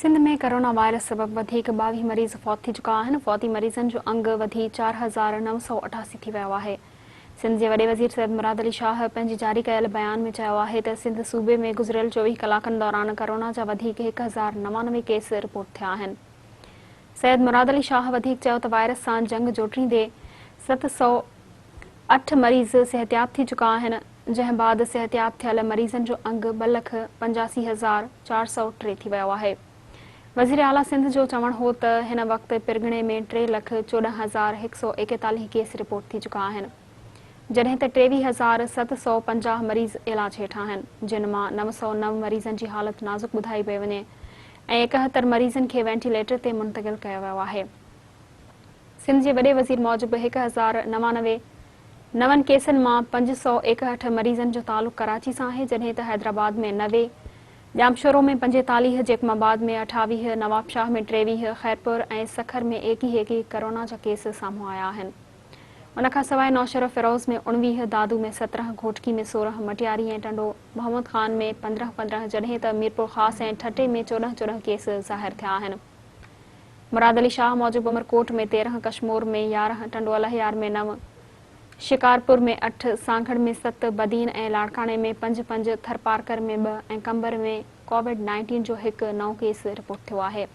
Sindh ۾ corona virus سبب وڌيڪ 22 مريض فوت ٿي چڪا آهن، فوتي مريضن جو انگ وڌي 4988 ٿي ويو آهي. سنڌ جي وڏي وزير سيد مراد علي شاهه پنهنجي جاري ڪيل بيان ۾ چيو آهي ته سنڌ صوبي ۾ گذريل 24 ڪلاڪن دوران ڪرونا جا وڌيڪ 1099 ڪيس رپورٽ ٿيا آهن. سيد مراد علي شاهه وڌيڪ چيو ته وائرس سان جنگ جوٽيندي 708 مريض صحتياب ٿي چڪا آهن، جنهن بعد صحتياب ٿيل مريضن جو انگ 2,85,403 ٿي ويو آهي. وزيراعليٰ سنڌ جو چوڻ هو ته هن وقت پرڳڻي ۾ 3,14,141 ڪيس رپورٽ ٿي چڪا آهن، جڏهن ته 23,750 مريض علاج هيٺ آهن، جن مان 909 مريضن جي حالت نازڪ ٻڌائي پئي وڃي ۽ 71 مريضن کي وينٽيليٽر تي منتقل ڪيو ويو آهي. سنڌ جي وڏي وزير موجب 1099 نون ڪيسن مان 561 مريضن جو تعلق ڪراچي سان آهي، جڏهن ته حيدرآباد ۾ 90، ڄامشورو ۾ 45، جيڪب آباد ۾ 28، نوابشاهه ۾ 23، خيرپور ۽ سکر ۾ ايڪيهه ايڪيهه ڪرونا جا ڪيس سامهون آيا آهن. ان کان سواء نوشهروفيروز ۾ 19، دادو ۾ 17، گهوٽڪي ۾ 16، مٽياري ۽ ٽنڊو محمد خان ۾ 15 15 جڏهن ته ميرپورخاص ۽ ٺٽي ۾ 14 14 ڪيس ظاهر ٿيا آهن. مراد علي شاهه موجب عمرڪوٽ ۾ 13، ڪشمور ۾ 11، ٽنڊو الهيار ۾ نو، شڪارپور ۾ اٺ، سانگهڙ ۾ ست، بدين ۽ لاڙڪاڻي ۾ پنج پنج، ٿرپارڪر ۾ ٻه ۽ قمبر ۾ ڪووڊ 19 جو هڪ نئون ڪيس رپورٽ ٿيو آهي.